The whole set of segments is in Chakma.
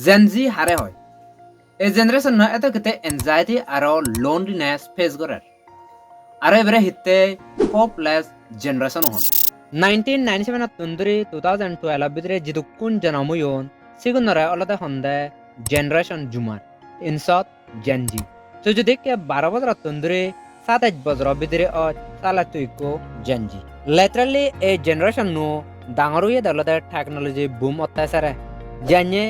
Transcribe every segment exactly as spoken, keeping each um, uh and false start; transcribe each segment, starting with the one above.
Gen Z hare hoi? Ei generation-o eto hitte anxiety aro loneliness face gorer? Aro ibere hitte hopeless generation hon? Nineteen ninety-seven-ottun dhuri two thousand twelve bidire jidukkun jonom oyon, sigunore olode honde Generation Zoomer, in short, Gen Z. Tui judi ikke baro bojorottun dhuri satais bojoro bidire oj, sale tui ikko Gen Z. Literally, ei generation-o dangor oyede olode technology boom otte sere. Janye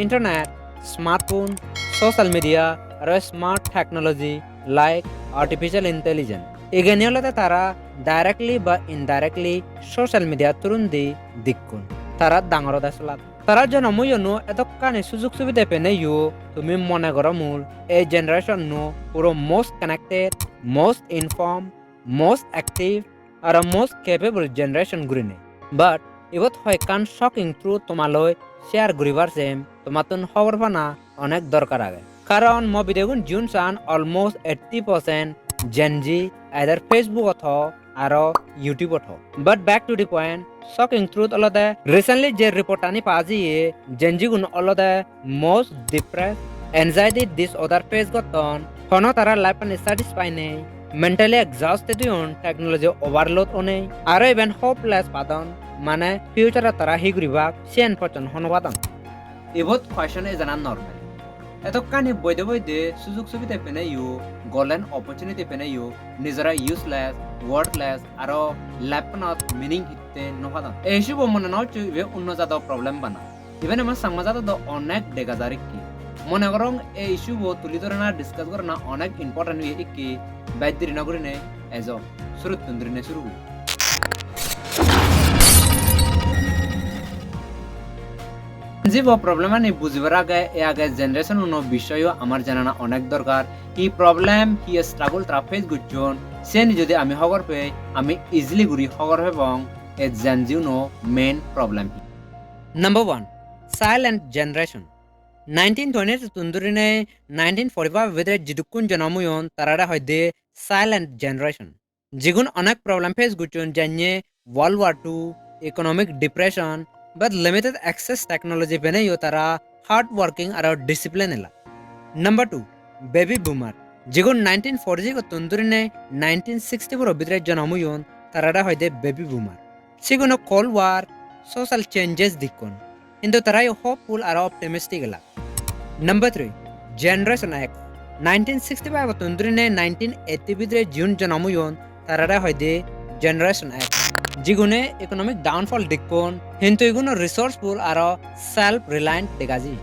internet, smartphone, social media, aro smart technology like artificial intelligence. Igeni olode tara directly ba indirectly social media through-ndi dikkon. Tara dangor ode solat. Tara jonom oyonno edokkani sujug subide peneyo tumi mone goro mul ei generation-o puro most connected, most informed, most active, aro most capable generation gurinei. But ibot hoyekkan shocking truth tomaloi share guribar sem, tomattun hobor pana onek dorkar age. Karon mo video-gun jiun san almost eighty percent Gen Z either Facebook-ot ho aro YouTube-ot ho. But back to the point, shocking truth olode recently je report-ani pa jiye Gen Z-gun olode most depressed, anxiety disorder face gotton, hono tara life-ani satisfy nei, mentally exhausted oyon, technology overload onei, aro even hopeless padon, mane future-ot tara hi guribak siyen pojjon hono padon. Ibot question ejana normal. Edokkani boide boide sujug subide peneyo, golden opportunity peneyo, nijore useless, worthless, aro life-anot meaning hitte no padon. Ei issue-bo mone no hoccho ibe onno jado problem bana. Iben ama Changma jadot do onek dega jar ikke. Mone gorong ei issue-bo tuli dhorana, discuss gorana onek important oye ikke, bej deri no gurine ejo, suruttun dhurine suru guri. Gen Z-bo problem-ani bujibar age, e age generation-uno bishoyo amar janana onek dorkar. Hi problem, hi struggle tara face gocchon, seni jodi ami hobor pei, ami easily guri hobor pebong ei Gen Z-uno main problem hi. Number one, silent generation. Nineteen twenty-two-tun dhurinei nineteen forty-five bidire jidukkun jonom oyon, tarare hoide silent generation. Jigun onek problem face gocchon, janye World War Two, economic depression, but limited access technology peneyo tara hard working aro discipline ela. Number two, baby boomer. Jigun nineteen forty-six-ottun dhurinei nineteen sixty-four bidire jonom oyon, tarare hoide baby boomer. Siguno Cold War, social changes dikkon. Hintu tarayo hopeful aro optimistic ela. Number three, Generation X. Nineteen sixty-five-ottun dhurinei nineteen eighty bidire jiun jonom oyon, tarare hoide Generation X. Jigune economic downfall dikkon, hintu iguno resourceful aro self-reliant dega jai.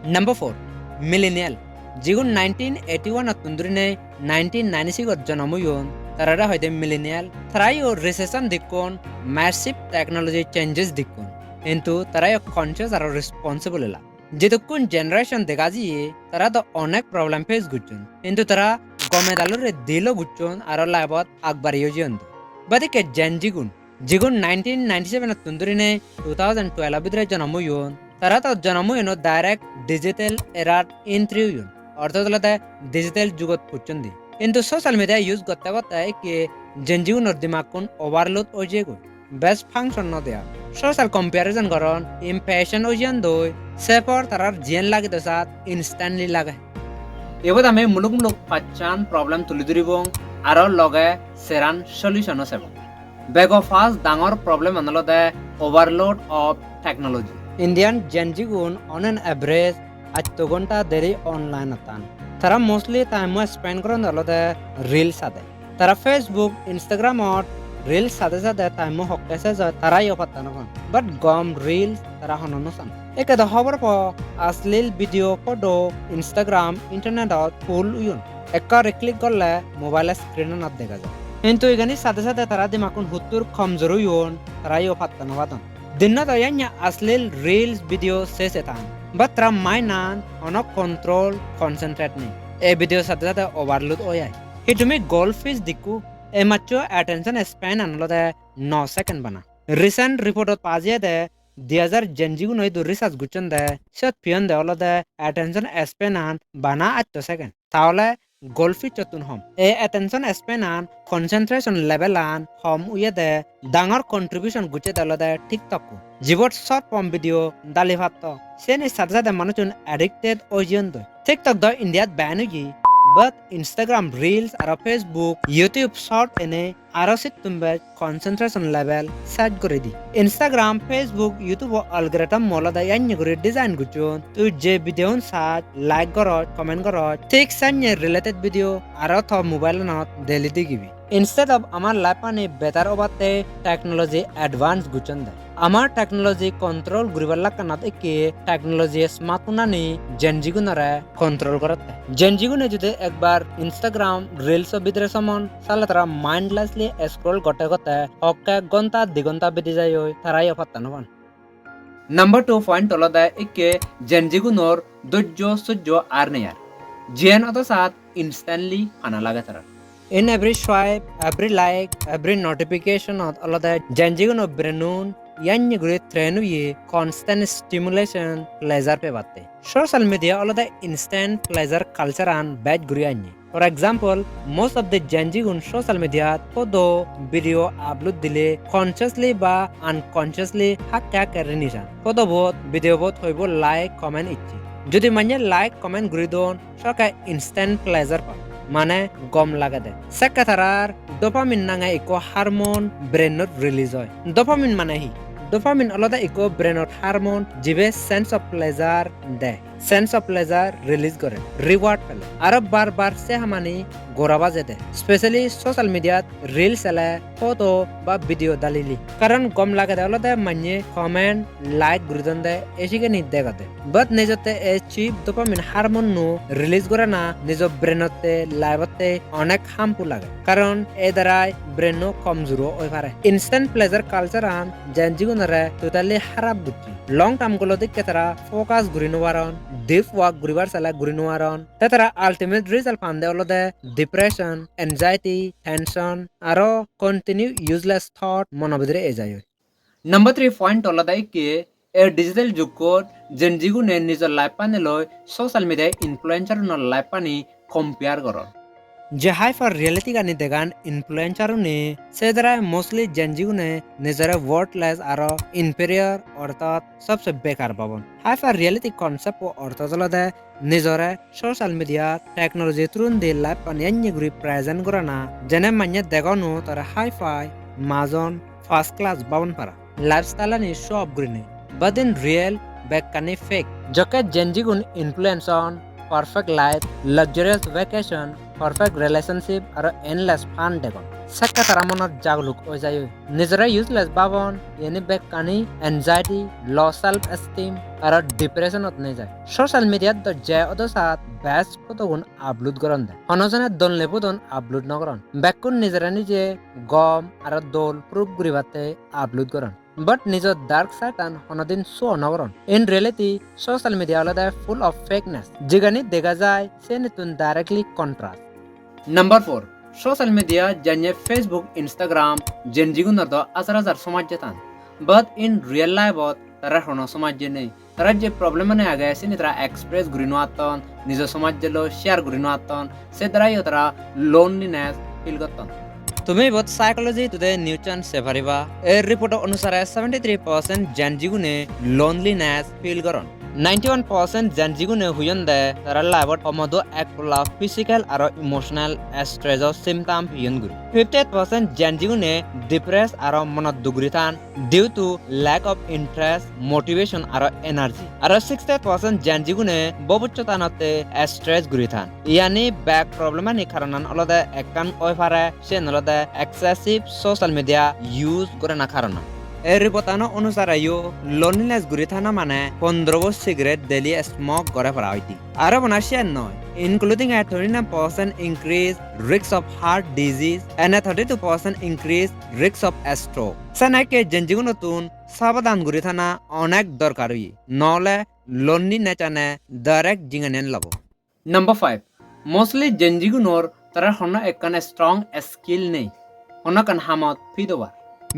Number four, Millennial. Jigun nineteen eighty-one-ottun dhurinei nineteen ninety-six-ot jonom oyon, tarare hoide Millennial. Tarayo recession dikkon, massive technology changes dikkon. Hintu tarayo conscious aro responsible ela. Jedukkun generation dega jiye, tara do onek problem face gocchon. Hintu tara gome dalore deal-o gocchon aro life-ot agbariyo jeyon do. Badikke Gen Z-gun, jigun nineteen ninety-seven-ottun dhurinei two thousand twelve bidire jonom oyon, tara do jonom oyonno direct digital era-t entry oyon. Orthat olode digital jugot pocchondi. Hintu social media use gotte gotte ikke Gen Z-gunor dimakkun overload oi jeyegoi. Bej function no de ar. Social comparison goron, impatient oi jeyondoi, se por tarar jiyen lagede sat instantly lage. Ebot ami muluk muluk pachan problem tuli dhuribong, aro loge seran solution-o sebong. Bego first dangor problem-an olode overload of technology. Indian Gen Z-gun on an average atto ghonta deri online-ot tan. Tara mostly time-o spend goron olode reel sade. Tara Facebook, Instagram-ot reel sade sade time-o hokke sej oi, tarayo patta no pan. But gom reels tara hono no san. Ekke do hobor po, aslil video, photo, Instagram, internet-ot full oyon. Ekka re click gorle mobile screen-anot dega jai. Hintu igeni sade sade tara dimakkun huttur komjor oyon, tarayo patta no padon. Dinnot oyanya aslil reels video sese tan, but tara mind-an hono control, concentrate nei. Ei video sade sade overload oi jai. Hi tumi goldfish dikku? Ei maccho attention span-an olode no second bana. Recent report-ot pa jiyede di hajar Gen Z-guno idu research gocchonde, siyot peyonde olode attention span-an bana atto second. Tahole goldfish-ottun hom. Ei attention span-an, concentration level-an hom oyede dangor contribution gocchede olode TikTok-ko. Jibot short form video dali patto, seni sade sade manuchun addicted oi jeyondoi. TikTok do India-t ban oye, but Instagram Reels aro Facebook, YouTube Short ene aro sittun bej concentration level set guri di. Instagram, Facebook, YouTube-o algorithm olode yanye guri design gocchon. Tui je video-un saj, like goroj, comment goroj, thik sanye related video aro to mobile-anot daily digibi. Instead of amar life-ani better obatte technology advance gocchonde. Amar technology control guribar lakkanot ikke technology smartphone-ani Gen Z-gunore control gorotte. Gen Z-gune jodi ekbar Instagram Reels-o bidire somon, sale tara mindlessly scroll gotte gotte hokke ghonta di ghonta bidi jai oi, tarayo patta no pan. Number two point olode ikke Gen Z-gunor dojjo sojjo ar nei ar. Jiyen odo sat instantly pana lage tarar. In every swipe, every like, every notification-ot olode Gen Z-guno brain-un yanye guri train oye constant stimulation, pleasure pebatte. Social media olode instant pleasure culture-an bej guri anye. For example, most of the Gen Z-gun social media-t photo, video upload dile consciously ba unconsciously hakke hakke rini jan. Photo-bot, video-bot hoibo like, comment icche. Jodi manye like, comment guri don, sokke instant pleasure pan, mane gom lagede. Sekke tarar dopamine nange ikko hormone brain-ot release oi. Dopamine mane hi? Dopamine olode ikko brain-ot hormone, jibe sense of pleasure de, sense of pleasure release gore, reward pele. Aro bar bar se hamani goraba jede. Specially social media-t reel sele, photo ba video dalile. Karon gom lagede olode manye comment, like guri donde, ei sigeni degode. But nijotte ei cheap dopamine hormone-no release gorana nijo brain-otte, life-otte onek harmful age. Karon ei darai brain-o komjuro oi pare. Instant pleasure culture-an Gen Z-gunore totally harap gocche. Long term goal-ot ikke tara focus guri no paron, deep work guribar sele guri no paron. Te tara ultimate result pande olode depression, anxiety, tension, aro continue useless thought mono bidire ejai oi. Number three point olode ikke, ei digital jugot Gen Z-gune nijor life-ani loi social media influencer-unor life-ani compare goron. Je hyper reality-gani degan influencer-une, se darai mostly Gen Z-gune nijore worthless aro inferior, orthat sobse bekar babon. Hyper reality concept-o orthat olode nijore social media, technology through-di life-ani anye guri present gorana, jene manye degon o tara hi-fi, majon, first class babon para. Lifestyle-ani show off gurinei. But in real, bekkani fake. Jokke Gen Z-gun influence on, perfect life, luxurious vacation, perfect relationship, aro endless fun degon. Sekke tara monot jagluk oi jai oi. Nijore useless babon, iyeni bekkani anxiety, low self esteem, aro depression-ot nejai. Social media-t do je odo sat best photo-gun upload goronde. Hono jone donle photo-un upload no goron. Bekkun nijore nije gom aro dol proof guribatte upload goron. But nijo dark side-an honodin show no goron. In reality, social media olode full of fakeness. Jigani dega jai, senittun directly contrast. Number four, social media janye Facebook, Instagram, Gen Z-gunor do hajar hajar somajje tan. But in real life-ot tarar hono somajje nei. Tarar je problem-ani age, sini tara express guri no atton, nijo somajje loi share guri no atton, se darai-o tara loneliness feel gotton. Tumi ibot Psychology Today news-an sei pariba. Er report-o onusare seventy three percent Gen Z-gune loneliness feel goron. Ninety one percent Gen Z-gune hoyonde tara life-ot homodo ek polla physical aro emotional stress-o symptom peyon guri. Fifty eight percent Gen Z-gune depressed aro monot duk guri tan due to lack of interest, motivation aro energy. Aro sixty eight percent Gen Z-gune bobissotanotte stress guri tan. Iyani bek problem-ani karonan olode ekkan oi pare, siyen olode excessive social media use gorana karonan. Ei report-ano onusare yo loneliness guri thana mane pondro bo cigarette daily smoke gore para oide. Aro bana siyan noi, including a twenty nine percent increase risk of heart disease and a thirty two percent increase risk of stroke. Senekke Gen Z-gunottun sabadan guri thana onek dorkar oye, nole loneliness-ane direct jinganiyan lobo. Number five, mostly Gen Z-gunor tarar hono ekkan strong skill nei, hono ekkan hamot fit obar.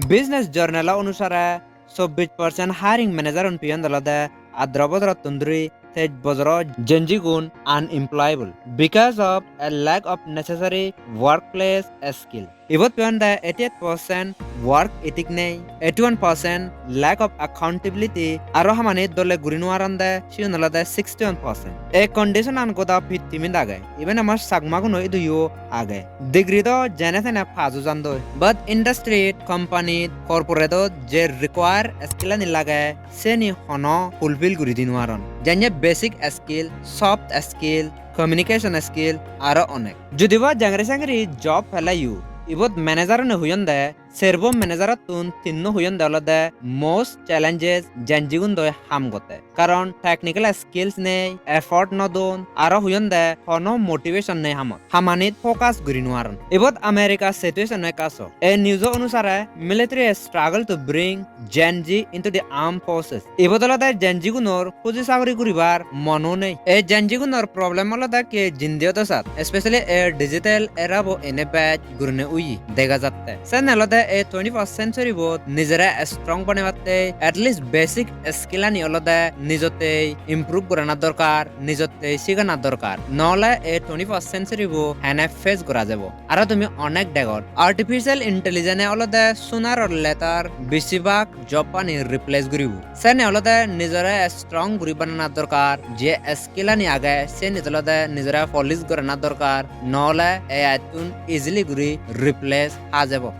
Business Journal-o onusare chobbish percent hiring manager-un peyon olode adraro bojorottun dhuri teish bojoro Gen Z gun unemployable because of a lack of necessary workplace skill. Ibot peyonde eighty-eight percent work ethic nei, eighty-one percent lack of accountability, aro hamani dole guri nw paronde sigun olode sixty-one percent. Ei condition an goda pittimit age, even amar Chakma guno iduyo age. Degree do jene tene pass o jandoi, but industry, company, corporate ot je require skill ani lage, seni hono fulfill guri di nw paron. Janye basic skill, soft skill, communication skill, aro onek. Judiba jengri sengri job peleyo, ibot manager une hoyonde, serbo manager ottun tinno hoyonde olode most challenges Gen Z gundoi ham gotte. Karon technical skills nei, effort no don, aro hoyonde hono motivation nei hamot. Hamanit focus guri nw paron. Ibot America situation ekka so. Ei news onusare military struggle to bring Gen Z into the armed forces. Ibot olode Gen Z gunor huji sagori guribar mono nei. Ei Gen Z gunor problem olode ki jindi odo sat, especially ei digital era bo ene bej gurine uyi dega jatte. Sen olode ei twenty-first century bot nijere strong banebatte at least basic skill ani olode nijottei improve gorana dorkar, nijottei sigana dorkar. Nole ei twenty-first century bo hene face gora jebo. Aro tumi onek degor. Artificial intelligence e olode sunaror letter besibak job ani replace guribo. Sene olode nijore strong guri banana dorkar, je skill ani age, seni olode nijore polish gorana dorkar, nole A I tun easily guri replace ha jebo.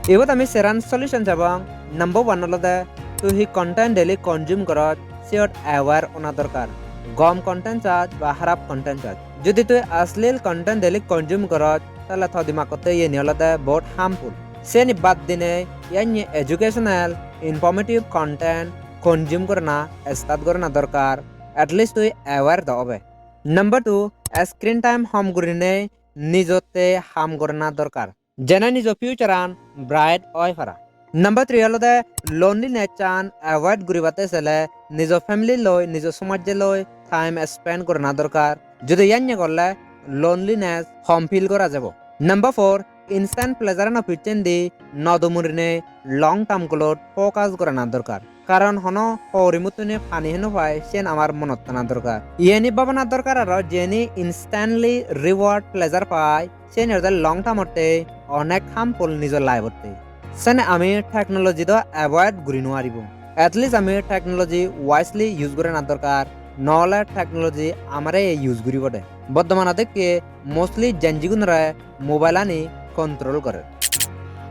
Ibot ami seran solution jabong. Number one olode tui hi content daily consume gorot, siyot aware ona dorkar. Gom content chas ba harap content chas. Jodi tui aslil content daily consume gorot, tale to dimakkotte iyeni olode bahut harmful. Seni bad dinei, yanye educational, informative content consume gorana start gorana dorkar. At least tui aware do obe. Number two, screen time hom gurinei nijotte ham gorana dorkar. Jene nijo future an bright oi para. Number three olode loneliness an avoid guribatte sele nijo family loi, nijo somajje loi time spend gorana dorkar. Jodi yanye gorle loneliness hom feel gora jebo. Number four, instant pleasure ano picchendi no dumurinei long term goal ot focus gorana dorkar. Karon hono horimuttune pani heno pai, siyen amar monot tana dorkar. Iyeni babana dorkar aro jeni instantly reward pleasure pai, siyeni olode long term otte onek harmful nijo life otte. Sene ami technology do avoid guri no paribo. At least ami technology wisely use gorana dorkar, nole technology amare use guribo de. Bortomane dekke mostly Gen Z gunore mobile ani control gorer.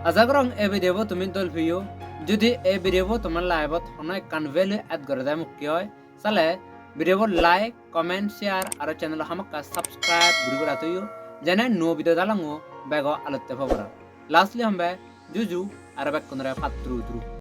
Aja gorong ei video bo tumi dol peyo. Jodi ei video bo tomar life ot hono ekkan value add gore de mukke oi, sale video bo like, comment, share aro channel hamakkai subscribe guri gora toyo, jene nuo video dalango bego alotte pogora. Lastly hombe juju aro bekkunore patturu turu.